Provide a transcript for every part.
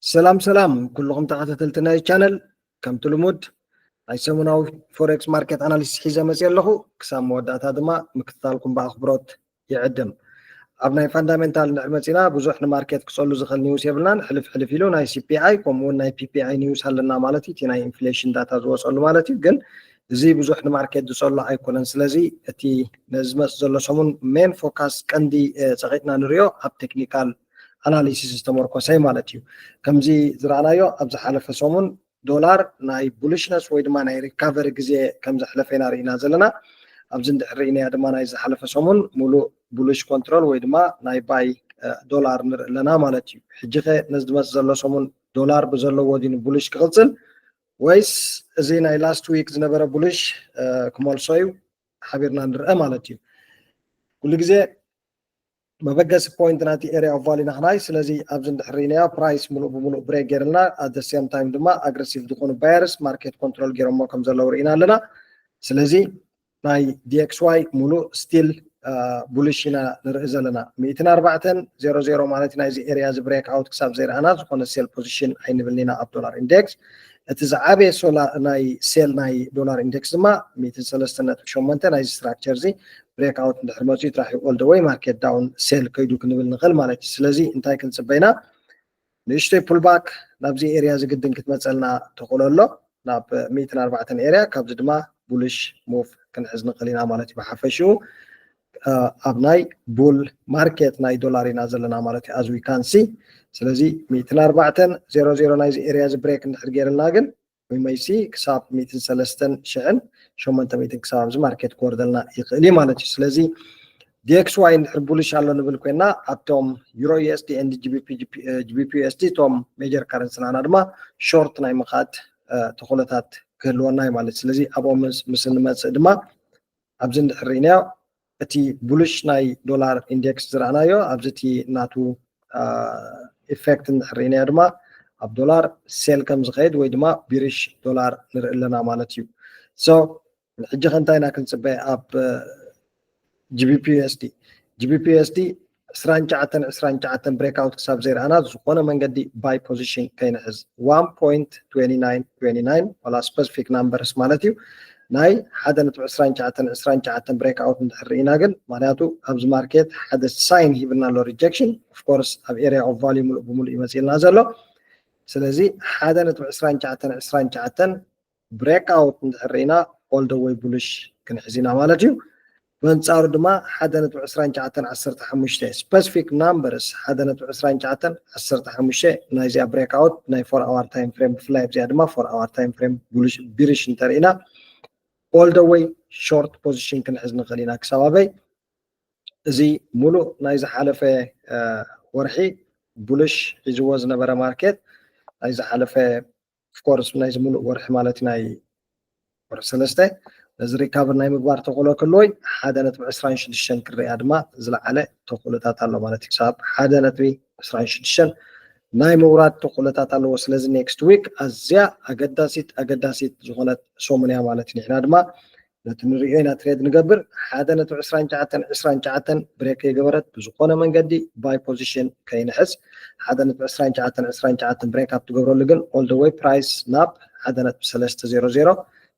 ሰላም ሰላም ኩልኹም ተኸታተልቲ ናይ ቻነል፣ ከምቲ ልሙድ ናይ ሰሙናዊ ፎሬክስ ማርኬት ኣናሊሲስ ሒዘ መፅእ ኣለኹ። ክሳብ መወዳእታ ድማ ምክትታልኩም ብኣኽብሮት ይዕድም። ኣብ ናይ ፋንዳሜንታል እንድሕር መፂና ብዙሕ ንማርኬት ክፀሉ ዝኽእል ኒውስ የብልናን። ሕልፍ ሕልፍ ኢሉ ናይ ሲፒኣይ ከምኡ እውን ናይ ፒፒኣይ ኒውስ ኣለና ማለት እዩ። እቲ ናይ ኢንፍሌሽን ዳታ ዝወፀሉ ማለት እዩ። ግን እዚ ብዙሕ ንማርኬት ዝፀሉ ኣይኮነን። ስለዚ እቲ ነዚ ዝመፅእ ዘሎ ሰሙን ሜን ፎካስ ቀንዲ እ፣ ፀቂጥና ንሪኦ ኣብ ቴክኒካል ኣናሊሲስ ዝተመርኮሰ ማለት እዩ። ከምዚ ዝረኣናዮ ኣብ ዝሓለፈ ሰሙን ዶላር ናይ ቡሊሽነስ ወይ ድማ ናይ ሪካቨሪ ግዜ ከም ዘሕለፈ ኢና ርኢና ዘለና። ኣብዚ እንድሕር ርኢናያ ድማ ናይ ዝሓለፈ ሰሙን ሙሉእ ቡሊሽ ኮንትሮል ወይ ድማ ናይ ባይ እ፣ ዶላር ንርኢ ኣለና ማለት እዩ። ሕጂ ኸ ነዚ ዝመፅእ ዘሎ ሰሙን ዶላር ብዘለዎ ድዩ ቡሊሽ ክቕፅል ወይስ እዚ ናይ ላስት ዊክ ዝነበረ ቡሊሽ እ፣ ክመልሶ እዩ? ሓቢርና ንርአ ማለት እዩ። ኩሉ ግዜ መበገሲ ፖይንት ናቲ ኤሪያ ኦፍ ቫሊ ናኽናይ። ስለዚ ኣብዚ እንድሕር ርኢናዮ ፕራይስ ሙሉእ ብሙሉእ ብሬክ ገይርልና፣ ኣት ሴም ታይም ድማ ኣግረሲቭ ዝኾኑ ባየርስ ማርኬት ኮንትሮል ገይሮሞ ከም ዘለዉ ርኢና ኣለና። ስለዚ ናይ ዲኤክስዋይ ሙሉእ ስቲል ቡሊሽ ኢና ንርኢ ዘለና። ሚእትን ኣርባዕተን ዜሮ ዜሮ ማለት ናይዚ ኤሪያ እዚ ብሬክ ኣውት ክሳብ ዘይረኣና ዝኾነ ሴል ፖዚሽን ኣይንብልን ኢና ኣብ ዶላር ኢንዴክስ። እቲ ዝዓበየ ሶላ ናይ ሴል ናይ ዶላር ኢንዴክስ ድማ ሚእትን ሰለስተን ነጥቢ ሸሞንተ ናይዚ ስትራክቸር እዚ ብሬክ ኣውት እንድሕር መፅኡ ጥራሕ እዩ ኦል ደ ወይ ማርኬት ዳውን ሴል ከይዱ ክንብል ንኽእል ማለት እዩ። ስለዚ እንታይ ክንፅበ ኢና? ንእሽተይ ፑልባክ ናብዚ ኤሪያ እዚ ግድን ክትመፀልና ተኽእሎ ኣሎ፣ ናብ ሚእትን ኣርባዕተን ኤሪያ። ካብዚ ድማ ቡሊሽ ሙቭ ክንሕዝ ንኽእል ኢና ማለት እዩ። ብሓፈሽኡ እ፣ ኣብ ናይ ቡል ማርኬት ናይ ዶላር ኢና ዘለና ማለት እዩ፣ ኣዝ ዊ ካን ሲ። ስለዚ ሚእትን ኣርባዕተን ዜሮ ዜሮ ናይዚ ኤሪያ እዚ ብሬክ እንድሕር ገይርልና ግን ዊ መይ ሲ ክሳብ ሚእትን ሰለስተን ሽሕን ሸሞንተ ሚእትን ክሳብ ኣብዚ ማርኬት ክወርደልና ይኽእል እዩ ማለት እዩ። ስለዚ ዲኤክስዋይ እንድሕር ቡሊሽ ኣሎ ንብል ኮይና ኣብቶም ዩሮ ዩኤስዲ ኤንድ ጂቢፒ ዩኤስዲ እቶም ሜጀር ካረንሲ ናና ድማ ሾርት ናይ ምኻድ እ፣ ተኽእሎታት ክህልወና እዩ ማለት እዩ። ስለዚ ኣብኦም ምስ ምስ እንመፅእ ድማ ኣብዚ እንድሕር ርኢናዮ እቲ ቡሊሽ ናይ ዶላር ኢንዴክስ ዝረኣናዮ ኣብዚ እቲ ናቱ እ፣ ኢፌክት እንድሕር ርኢናዮ ድማ ኣብ ዶላር ሴል ከም ዝኸይድ ወይ ድማ ቢሪሽ ዶላር ንርኢ ኣለና ማለት እዩ። ሶ ንሕጂ ከ እንታይ ኢና ክንፅበ ኣብ ጂቢፒ ዩኤስዲ? ጂቢፒ ዩኤስዲ ዕስራን ትሽዓተን ዕስራን ትሽዓተን ብሬክ ኣውት ክሳብ ዘይረኣና ዝኾነ መንገዲ ባይ ፖዚሽን ከይንሕዝ። ዋን ፖይንት ትዌንቲ ናይን ትዌንቲ ናይን ዋላ ስፐሲፊክ ናምበርስ ማለት እዩ። ናይ ሓደ ነጥቢ ዕስራን ትሽዓተን ዕስራን ትሽዓተን ብሬክ ኣውት እንድሕር ርኢና ግን፣ ምክንያቱ ኣብዚ ማርኬት ሓደ ሳይን ሂብና ኣሎ ሪጀክሽን። ኦፍኮርስ ኣብ ኤሪያ ኦፍ ቫልዩ ሙሉእ ብሙሉእ ይመፅእልና ዘሎ። ስለዚ ሓደ ነጥቢ ዕስራን ትሽዓተን ዕስራን ትሽዓተን ብሬክ ኣውት እንድሕር ርኢና ኦል ደ ወይ ቡሊሽ ክንሕዝ ኢና ማለት እዩ። በንጻሩ ድማ ሓደ ነጥቢ ዕስራን ትሽዓተን ዓሰርተ ሓሙሽተ ስፐሲፊክ ናምበርስ ሓደ ነጥቢ ዕስራን ትሽዓተን ዓሰርተ ሓሙሽተ ናይዚኣ ብሬክ ኣውት ናይ ፎር ኣዋር ታይም ፍሬም፣ ብፍላይ ኣብዚኣ ድማ ፎር ኣዋር ታይም ፍሬም ቡሊሽ ቢሪሽ እንተርኢና ኦል ደ ወይ ሾርት ፖዚሽን ክንሕዝ ንኽእል ኢና። ክሳብ ኣበይ? እዚ ሙሉእ ናይ ዝሓለፈ እ፣ ወርሒ ቡሊሽ ሒዝዎ ዝነበረ ማርኬት ናይ ዝሓለፈ ኦፍኮርስ ናይዚ ሙሉእ ወርሒ ማለት ናይ ወርሒ ሰለስተ ነዚ ሪካቨር ናይ ምግባር ተኽእሎ ክህልዎ ሓደ ነጥቢ ዕስራን ሽዱሽተን ክርኣ ድማ ዝለዓለ ተኽእሎታት ኣሎ ማለት እዩ። ክሳብ ሓደ ነጥቢ ዕስራን ሽዱሽተን ናይ ምውራድ ተኽእሎታት ኣለዎ። ስለዚ ኔክስት ዊክ ኣዝያ ኣገዳሲት ኣገዳሲት ዝኾነት ሰሙን እያ ማለት እዩ። ንሕና ድማ ነቲ ንሪኦ ኢና ትሬድ ንገብር። ሓደ ነጥቢ ዕስራን ትሽዓተን ዕስራን ትሽዓተን ብሬክ ከይገበረት ብዝኾነ መንገዲ ባይ ፖዚሽን ከይንሕዝ። ሓደ ነጥቢ ዕስራን ትሽዓተን ዕስራን ትሽዓተን ብሬክ ኣብ ትገብረሉ ግን ኦል ደ ወይ ፕራይስ ናብ ሓደ ነጥቢ ሰለስተ ዜሮ ዜሮ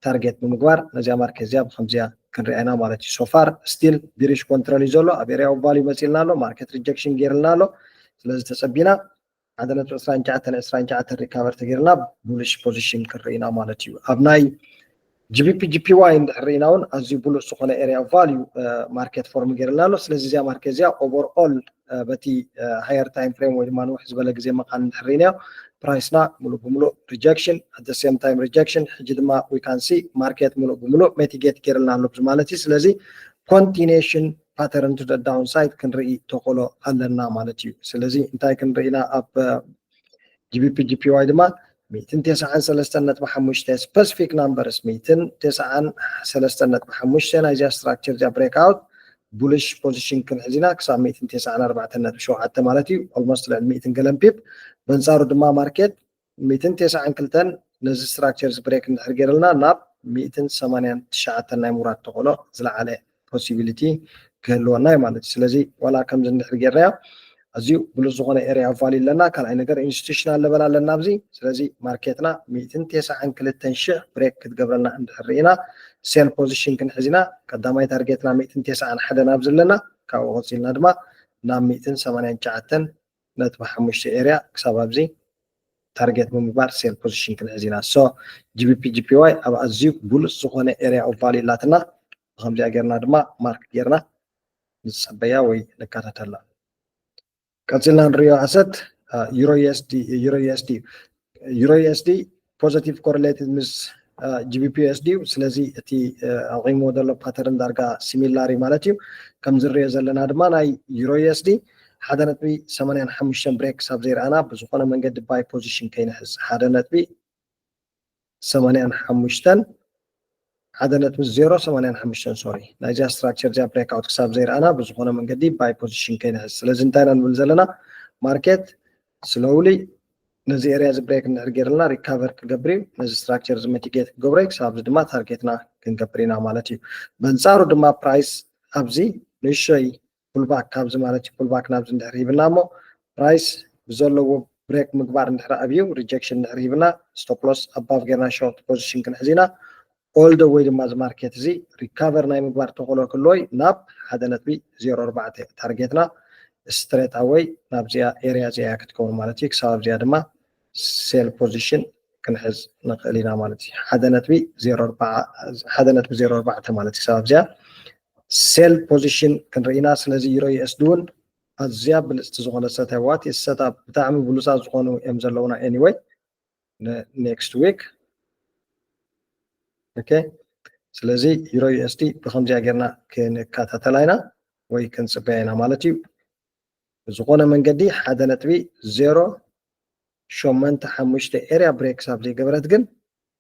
ታርጌት ብምግባር ነዚኣ ማርኬት እዚኣ ብከምዚኣ ክንሪኣ ኢና ማለት እዩ። ሶፋር ስቲል ቢሪሽ ኮንትሮል እዩ ዘሎ። ኣብ ኤሪያ ኦፍ ቫልዩ መፂልና ኣሎ፣ ማርኬት ሪጀክሽን ገይርልና ኣሎ። ስለዚ ተፀቢና ሓደ ነጥቢ ዕስራን ትሽዓተን ዕስራን ትሽዓተን ሪካቨር ተገይርና ቡሊሽ ፖዚሽን ክንርኢ ኢና ማለት እዩ። ኣብ ናይ ጂቢፒ ጂፒዋይ እንድሕር ርኢና እውን ኣዝዩ ብሉፅ ዝኾነ ኤሪያ ኦፍ ቫልዩ ማርኬት ፎርም ገይርልና ኣሎ። ስለዚ እዚኣ ማርኬት እዚኣ ኦቨር ኦል በቲ ሃየር ታይም ፍሬም ወይ ድማ ንውሕ ዝበለ ግዜ መቓን እንድሕር ርኢናዮ ፕራይስና ሙሉእ ብሙሉእ ሪጀክሽን፣ ኣት ሴም ታይም ሪጀክሽን። ሕጂ ድማ ዊ ካን ሲ ማርኬት ሙሉእ ብሙሉእ ሜቲጌት ገይርልና ኣሎ ብዚ ማለት እዩ። ስለዚ ኮንቲኒሽን ፓተርን ቱ ዳውን ሳይድ ክንርኢ ተኽእሎ ኣለና ማለት እዩ። ስለዚ እንታይ ክንርኢ ኢና ኣብ ጂቢፒ ጂፒዋይ ድማ ሚእትን ተስዓን ሰለስተን ነጥቢ ሓሙሽተ ስፐሲፊክ ናምበርስ ሚእትን ተስዓን ሰለስተን ነጥቢ ሓሙሽተ ናይዚኣ ስትራክቸር እዚኣ ብሬክ ኣውት ቡሊሽ ፖዚሽን ክንሕዝ ኢና ክሳብ ሚእትን ተስዓን ኣርባዕተን ነጥቢ ሸውዓተ ማለት እዩ። ኦልሞስት ልዕሊ ሚእትን ገለን ፒፕ። በንጻሩ ድማ ማርኬት ሚእትን ተስዓን ክልተን ነዚ ስትራክቸር እዚ ብሬክ እንድሕር ገይርልና ናብ ሚእትን ሰማንያን ትሽዓተን ናይ ምውራድ ተኽእሎ ዝለዓለ ፖሲቢሊቲ ክህልወና እዩ ማለት እዩ። ስለዚ ዋላ ከምዚ እንድሕር ጌርናዮ ኣዝዩ ብሉፅ ዝኾነ area of value ኣለና። ካልኣይ ነገር institutional level ኣለና ኣብዚ። ስለዚ ማርኬትና ሚእትን ተስዓን ክልተን ሽሕ break ክትገብረልና እንድሕር ርኢና sell position ክንሕዝ ኢና። ቀዳማይ ታርጌትና ሚእትን ተስዓን ሓደን ኣብዚ ኣለና። ካብኡ ቀፂልና ድማ ናብ ሚእትን ሰማንያን ትሽዓተን ነጥቢ ሓሙሽተ area ክሳብ ኣብዚ ታርጌት ብምግባር sell position ክንሕዝ ኢና። So GBP JPY ኣብ ኣዝዩ ብሉፅ ዝኾነ area of value ኣላትና። ብከምዚኣ ጌርና ድማ mark ጌርና ንፀበያ ወይ ንከታተላ። ቀፂልና ንሪኦ asset Euro USD Euro USD Euro USD positive correlated ምስ GBP USD እዩ። ስለዚ እቲ ኣቑሞ ዘሎ pattern ዳርጋ similar እዩ ማለት እዩ። ከም ዝሪኦ ዘለና ድማ ናይ Euro USD ሓደ ነጥቢ ሰማንያን ሓሙሽተን break ክሳብ ዘይረኣና ብዝኾነ መንገዲ buy position ከይንሕዝ ሓደ ነጥቢ ሰማንያን ሓሙሽተን ሓደ ነጥቢ ዜሮ ሰማንያን ሓሙሽተን sorry ናይዚኣ structure እዚኣ breakout ክሳብ ዘይረኣና ብዝኾነ መንገዲ buy position ከይንሕዝ። ስለዚ እንታይ ኢና ንብል ዘለና? ማርኬት slowly ነዚ area እዚ break እንድሕር ገይርልና recover ክገብር እዩ። ነዚ structure እዚ mitigate ክገብሮ እዩ። ክሳብ ኣብዚ ድማ ታርጌትና ክንገብር ኢና ማለት እዩ። በንፃሩ ድማ price ኣብዚ ንእሽቶይ pullback ካብዚ ማለት እዩ pullback ናብዚ እንድሕር ሂብና እሞ price ብዘለዎ break ምግባር እንድሕር ኣብዩ rejection እንድሕር ሂብና stop loss above ጌርና short position ክንሕዝ ኢና። All the way ድማ እዚ ማርኬት እዚ recover ናይ ምግባር ተኽእሎ ክህልዎ እዩ ናብ ሓደ ነጥቢ ዜሮ ኣርባዕተ ታርጌትና straight away ናብዚኣ area እዚኣ ክትከውን ማለት እዩ። ክሳብ ኣብዚኣ ድማ sell position ክንሕዝ ንኽእል ኢና ማለት እዩ። ሓደ ነጥቢ ዜሮ ኣርባዕተ ማለት እዩ። ክሳብ ኣብዚኣ sell position ክንርኢ ኢና። ስለዚ Euro USD እውን ኣዝያ ብልፅቲ ዝኾነ setup what is setup ብጣዕሚ ብሉፃት ዝኾኑ እዮም ዘለውና። Anyway next week okay። ስለዚ Euro USD ብከምዚኣ ጌርና ክንከታተላ ኢና ወይ ክንፅበያ ኢና ማለት እዩ። ብዝኾነ መንገዲ ሓደ ነጥቢ ዜሮ ሸሞንተ ሓሙሽተ area break ክሳብ ዘይገበረት ግን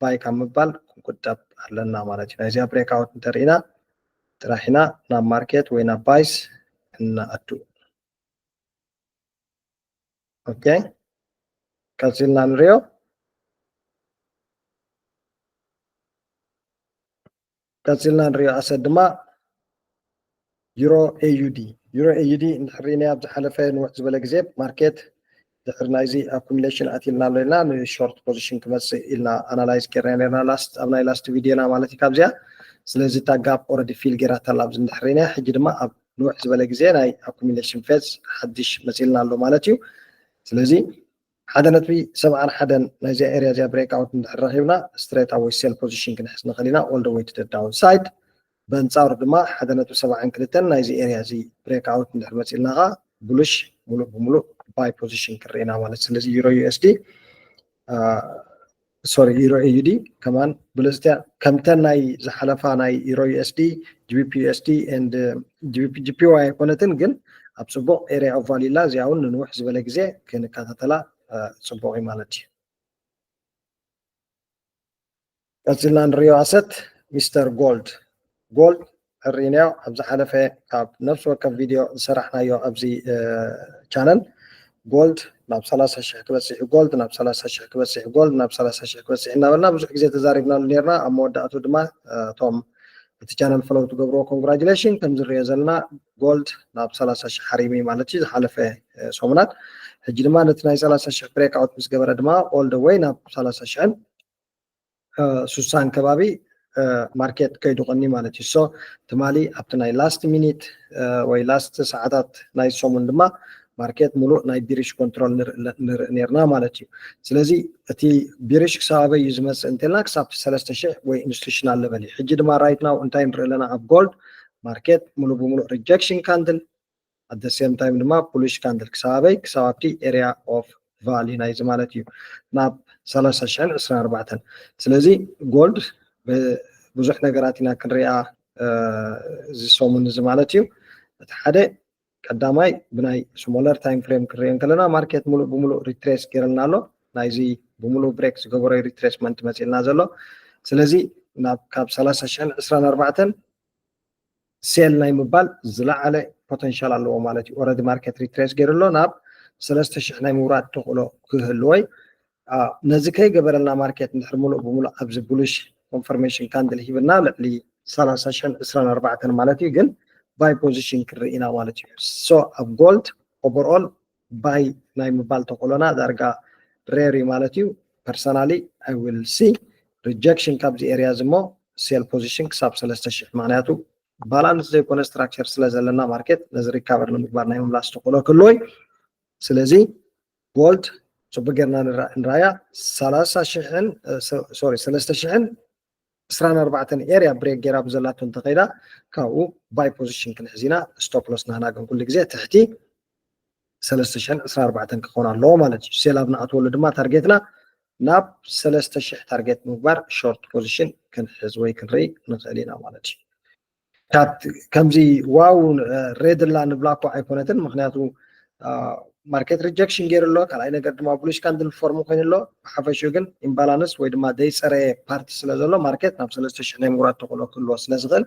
buy ካብ ምባል ክንቁጠብ ኣለና ማለት እዩ። ናይዚኣ breakout እንተርኢና ጥራሕ ኢና ናብ ማርኬት ወይ ናብ buys እንኣቱ። okay ቀፂልና ንሪኦ ቀፂልና ንሪኦ asset ድማ Euro AUD Euro AUD እንድሕር ርኢናዮ ኣብ ዝሓለፈ ንውሕ ዝበለ ግዜ ማርኬት ድሕሪ ናይዚ accumulation ኣትልና ኣሎ ኢልና ን short position ክመፅእ ኢልና analyze ጌርና ኔርና last ኣብ ናይ last ቪድዮና ማለት እዩ ካብዚኣ። ስለዚ እታ gap already fill ጌራታ ኣላ ኣብዚ እንድሕር ርኢናዮ። ሕጂ ድማ ኣብ ንውሕ ዝበለ ግዜ ናይ accumulation phase ሓድሽ መፂልና ኣሎ ማለት እዩ። ስለዚ ሓደ ነጥቢ ሰብዓን ሓደን ናይዚኣ area እዚኣ breakout እንድሕር ረኺብና straight away sell position ክንሕዝ ንኽእል ኢና all the way to the downside። በንፃሩ ድማ ሓደ ነጥቢ ሰብዓን ክልተን ናይዚ area እዚ breakout እንድሕር መፂልና ኸዓ bullish ሙሉእ ብሙሉእ buy position ክንርኢ ኢና ማለት። ስለዚ Euro USD sorry Euro AUD ከማን ብልፅቲ እያ። ከምተን ናይ ዝሓለፋ ናይ Euro USD GBP USD and GBP JPY ኣይኮነትን፣ ግን ኣብ ፅቡቕ area of value ኣላ። እዚኣ እውን ንንውሕ ዝበለ ግዜ ክንከታተላ ፅቡቕ እዩ ማለት እዩ። ቀፂልና ንሪኦ asset ሚስተር ጎልድ። ጎልድ ሕርኢናዮ ኣብ ዝሓለፈ ካብ ነፍሲ ወከፍ ቪድዮ ዝሰራሕናዮ ኣብዚ ቻነል ጎልድ ናብ ሰላሳ ሽሕ ክበፅሕ እዩ፣ ጎልድ ናብ ሰላሳ ሽሕ ክበፅሕ እዩ፣ ጎልድ ናብ ሰላሳ ሽሕ ክበፅሕ እናበልና ብዙሕ ግዜ ተዛሪብናሉ ነርና። ኣብ መወዳእቱ ድማ እቶም እቲ ቻነል ፈለው ትገብርዎ congratulation። ከም ዝሪኦ ዘለና ጎልድ ናብ ሰላሳ ሽሕ ሓሪሙ ማለት እዩ ዝሓለፈ ሰሙናት። ሕጂ ድማ ነቲ ናይ ሰላሳ ሽሕ breakout ምስ ገበረ ድማ all the way ናብ ሰላሳ ሽሕን ስሳን ከባቢ ማርኬት ከይዱ ቀኒ ማለት እዩ። So ትማሊ ኣብቲ ናይ last minute ወይ last ሰዓታት ናይ ሰሙን ድማ ማርኬት ሙሉእ ናይ bearish control ንርኢ ኔርና ማለት እዩ። ስለዚ እቲ bearish ክሳብ ኣበይ እዩ ዝመፅእ እንተልና ክሳብ ሰለስተ ሽሕ ወይ institutional level እዩ። ሕጂ ድማ right now እንታይ ንርኢ ኣለና? ኣብ ጎልድ ማርኬት ሙሉእ ብሙሉእ rejection candle at the same time ድማ bullish candle ክሳብ ኣበይ? ክሳብ ኣብቲ area of value ናይዚ ማለት እዩ ናብ ሰላሳ ሽሕን ዕስራን ኣርባዕተን። ስለዚ ጎልድ ብዙሕ ነገራት ኢና ክንሪኣ እዚ ሰሙን እዚ ማለት እዩ። እቲ ሓደ ቀዳማይ ብናይ smaller time frame ክንሪኦ እንከለና ማርኬት ሙሉእ ብሙሉእ retrace ገይረልና ኣሎ። ናይዚ ብሙሉእ break ዝገበሮ retracement መፂልና ዘሎ። ስለዚ ናብ ካብ ሰላሳ ሽሕን ዕስራን ኣርባዕተን sell ናይ ምባል ዝለዓለ potential ኣለዎ ማለት እዩ። Already ማርኬት retrace ገይሩ ኣሎ፣ ናብ ሰለስተ ሽሕ ናይ ምውራድ ተኽእሎ ክህልዎ እዩ። ነዚ ከይገበረልና ማርኬት እንድሕር ሙሉእ ብሙሉእ ኣብዚ bullish confirmation candle ሂብና ልዕሊ ሰላሳ ሽሕን ዕስራን ኣርባዕተን ማለት እዩ፣ ግን buy position ክንርኢ ኢና ማለት እዩ። So ኣብ ጎልድ overall buy ናይ ምባል ተኽእሎና ዳርጋ rare እዩ ማለት እዩ። Personally I will see rejection ካብዚ area እዚ እሞ sell position ክሳብ ሰለስተ ሽሕ፣ ምክንያቱ balance ዘይኮነ structure ስለ ዘለና market ነዚ recover ንምግባር ናይ ምምላስ ተኽእሎ ክህልዎ እዩ። ስለዚ gold ጽቡቅ ጌርና ንራ- ንራያ ሰላሳ ሽሕን sorry ሰለስተ ሽሕን ዕስራን ኣርባዕተን area break ጌራ ብዘላቶ እንተኸይዳ ካብኡ buy position ክንሕዝ ኢና። Stop loss ናህና ግን ኩሉ ግዜ ትሕቲ ሰለስተ ሽሕን ዕስራን ኣርባዕተን ክኾን ኣለዎ ማለት እዩ። Sell ኣብ ንኣትወሉ ድማ target ና ናብ ሰለስተ ሽሕ target ምግባር short position ክንሕዝ ወይ ክንርኢ ንኽእል ኢና ማለት እዩ። ከምዚ wow red ላ ንብላ እኮ ኣይኮነትን፣ ምክንያቱ market rejection ገይሩ ኣሎ። ካልኣይ ነገር ድማ bullish candle form ኮይኑ ኣሎ። ብሓፈሽኡ ግን imbalance ወይ ድማ ዘይፀረየ part ስለ ዘሎ market ናብ ሰለስተ ሽሕ ናይ ምውራድ ተኽእሎ ክህልዎ ስለ ዝኽእል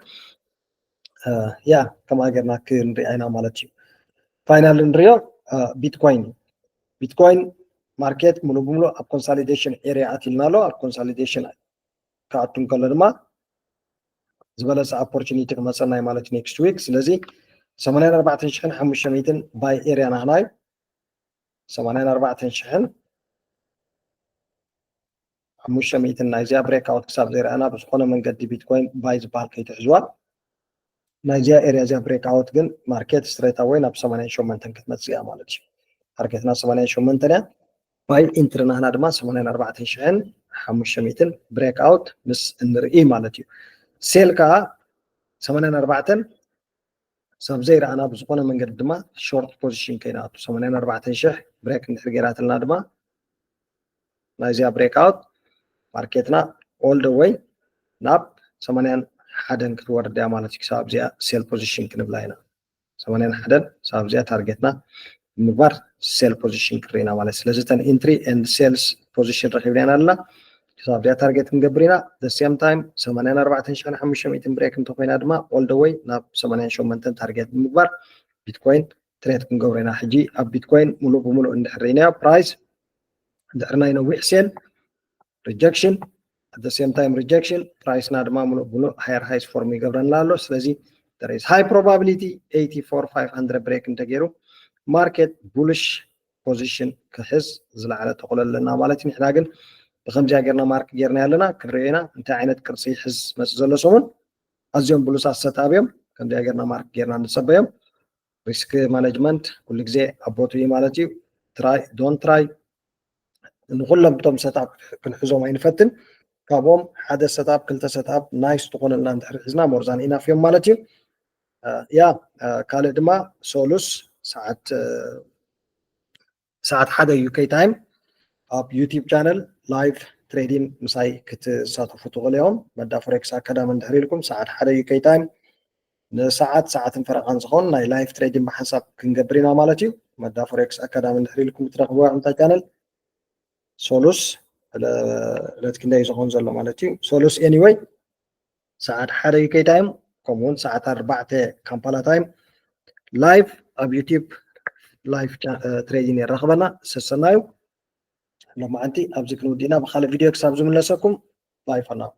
ያ ከምኣ ጌርና ክንሪኣ ኢና ማለት እዩ። Final ንሪኦ Bitcoin እዩ። Bitcoin market ሙሉእ ብሙሉእ ኣብ consolidation area ኣትልና ኣሎ። ኣብ consolidation ክኣቱ እንከሎ ድማ ዝበለፀ opportunity ክመፀና እዩ ማለት next week። ስለዚ ሰማንያን ኣርባዕተን ሽሕን ሓሙሽተ ሚእትን buy area ናህና እዩ። ሰማንያን ኣርባዕተን ሽሕን ሓሙሽተ ሚእትን ናይዚኣ breakout ክሳብ ዘይረኣና ብዝኾነ መንገዲ Bitcoin buy ዝበሃል ከይትሕዝዋ። ናይዚኣ area እዚኣ breakout ግን market straight away ናብ ሰማንያን ሸሞንተን ክትመፅእ እያ ማለት እዩ። Target ና ሰማንያን ሸሞንተን እያ። Buy entry ናህና ድማ ሰማንያን ኣርባዕተን ሽሕን ሓሙሽተ ሚእትን breakout ምስ እንርኢ ማለት እዩ። Sell ከዓ ሰማንያን ኣርባዕተን ክሳብ ዘይረኣና ብዝኾነ መንገዲ ድማ short position ከይንኣቱ ሰማንያን ኣርባዕተን ሽሕ break እንድሕር ገይራትልና ድማ ናይዚኣ breakout market ና all the way ናብ ሰማንያን ሓደን ክትወርድ እያ ማለት እዩ። ክሳብ እዚኣ sell position ክንብላ ኢና። ሰማንያን ሓደን ክሳብ እዚኣ target ና ምግባር sell position ክርኢ ኢና ማለት። ስለዚ እተን entry and sales position ረኺብና ኢና ኣለና። ክሳብ እዚኣ target ክንገብር ኢና። The same time ሰማንያን ኣርባዕተን ሽሕን ሓሙሽተ ሚእትን break እንተኮይና ድማ all the way ናብ ሰማንያን ሸሞንተን target ንምግባር Bitcoin trade ክንገብሮ ኢና። ሕጂ ኣብ Bitcoin ሙሉእ ብሙሉእ እንድሕር ርኢናዮ price እንድሕር ናይ ነዊሕ sell rejection at the same time rejection price ና ድማ ሙሉእ ብሙሉእ higher highs form ይገብረና ኣሎ። ስለዚ there is high probability eighty-four five hundred break እንተገይሩ market bullish position ክሕዝ ዝለዓለ ተኽእሎ ኣለና ማለት እዩ። ንሕና ግን ብከምዚኣ ጌርና mark ጌርና ኣለና ክንሪኦ ኢና እንታይ ዓይነት ቅርፂ ይሕዝ መፅእ ዘሎ ሰሙን። ኣዝዮም ብሉፃት setup እዮም። ከምዚኣ ጌርና mark ጌርና ንፀበዮም። Risk management ኩሉ ግዜ ኣብ ቦትኡ እዩ ማለት እዩ። Try don't try ንኩሎም እቶም setup ክንሕዞም ኣይንፈትን። ካብኦም ሓደ setup ክልተ setup nice ዝኾነልና እንድሕር ሒዝና more than enough እዮም ማለት እዩ። ያ ካልእ ድማ ሶሉስ ሰዓት ሰዓት ሓደ UK time ኣብ YouTube channel live trading ምሳይ ክትሳተፉ ትኽእሉ እዮም። መዳ Forex Academy እንድሕር ኢልኩም ሰዓት ሓደ UK time ንሰዓት ሰዓትን ፈረቓን ዝኾን ናይ live trading ብሓንሳብ ክንገብር ኢና ማለት እዩ። መዳ Forex Academy እንድሕር ኢልኩም እትረኽብዋ እምታ channel ሶሉስ ዕለት ክንደይ ዝኾን ዘሎ ማለት እዩ። ሶሉስ anyway ሰዓት ሓደ UK time ከምኡውን ሰዓት ኣርባዕተ Kampala time live ኣብ YouTube live trading የራኽበና። ሰሰናዩ ሎማዓንቲ ኣብዚ ክንውድእና ብካልእ ቪድዮ ክሳብ ዝምለሰኩም bye for now።